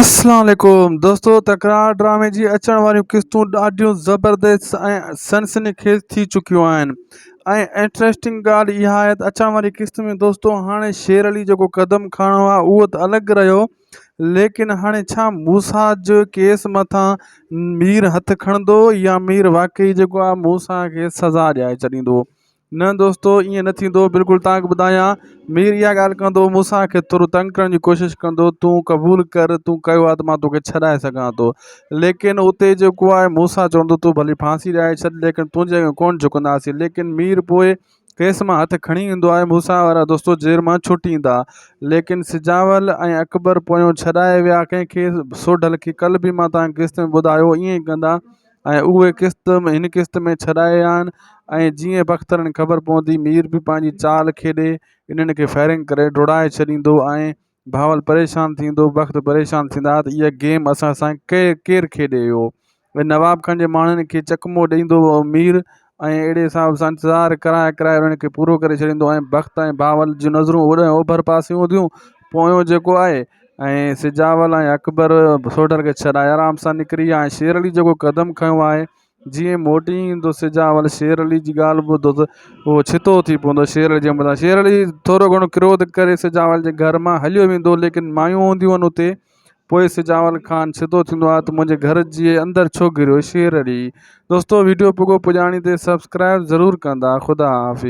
اسلام عليڪم دوستو تڪرار ڊرامي جي اچڻ واريون قسطون ڏاڍيون زبردست ۽ سنسني خيز ٿي چڪيون آهن ۽ انٽريسٽنگ ڳالهه اها آهي ته اچڻ واري قسط ۾ دوستو هاڻي شير علي جيڪو قدم کڻڻو آهي اهو ته الڳ رهيو ليڪن هاڻي ڇا موسا جو ڪيس مٿان مير هٿ کڻندو يا مير واقعي جيڪو آهي موسا کي سزا ڏياري ڇڏيندو نه دوستو ائين نه ٿيندو بلڪل توهان کي ٻڌايان مير اها ڳالهه ڪندو موسيٰ کي ٿورو تنگ ڪرڻ جي ڪوشش ڪندو تون قبول ڪر تون ڪيو آهي ته مان توکي ڇڏائي سگهان ٿو ليڪن اتي جيڪو آهي موسيٰ چوندو تون ڀلي ڦاسي ڏياري ڇڏ ليڪن تنهنجي اڳيان ڪونه جهڪنداسين ليڪن مير پوء ڪيس مان هٿ کڻي ايندو آهي موسيٰ وارا دوستو جيل مان ڇٽي ايندا ليڪن سجاول ۽ اڪبر پويون ڇڏائي ويا ڪنهن کي سوڍل کي ڪل به مان توهان کي قسط ۾ ٻڌايو ائين ئي ڪندا ۽ اهي قسط هن قسط ۾ ڇڏايا آهن ۽ جيئن بخترن کي خبر پوندي مير به پنهنجي چال کيڏي انهن کي فائرنگ ڪري ڊوڙائي ڇڏيندو ۽ بهاول پريشان ٿيندو بخت پريشان ٿيندا ته اها گيم اسان سان ڪير کيڏي ويو ۽ نواب خان جي ماڻهن کي چڪمو ڏيندو مير ۽ اهڙي حساب سان انتظار ڪرائي ڪرائي انهن کي پورو ڪري ڇڏيندو ۽ بخت ۽ بهاول جون نظرون اوڏانهن اوڀر پاسي هونديون پويون جيڪو آهي ۽ سجاول ۽ اڪبر سوڍل کي ڇڏائي آرام سان نڪري ويا ۽ شير علي جيڪو قدم کنيو آهي جيئن موٽي ايندو سجاول شير علي جي ڳالهه ٻڌو ته اهو ڇتو ٿي پوندو شير علي جي مٿان شير علي ٿورو گهڻو ڪروڌ ڪري سجاول جي گهر مان هليو ويندو ليڪن مايون هونديون آهن اتي پوء سجاول خان ڇتو ٿيندو آهي ته منهنجي گهر جي اندر ڇو گهريو شير علي دوستو ويڊيو پڳو پڄاڻي تي سبسڪرائب ضرور ڪندا خدا حافظ.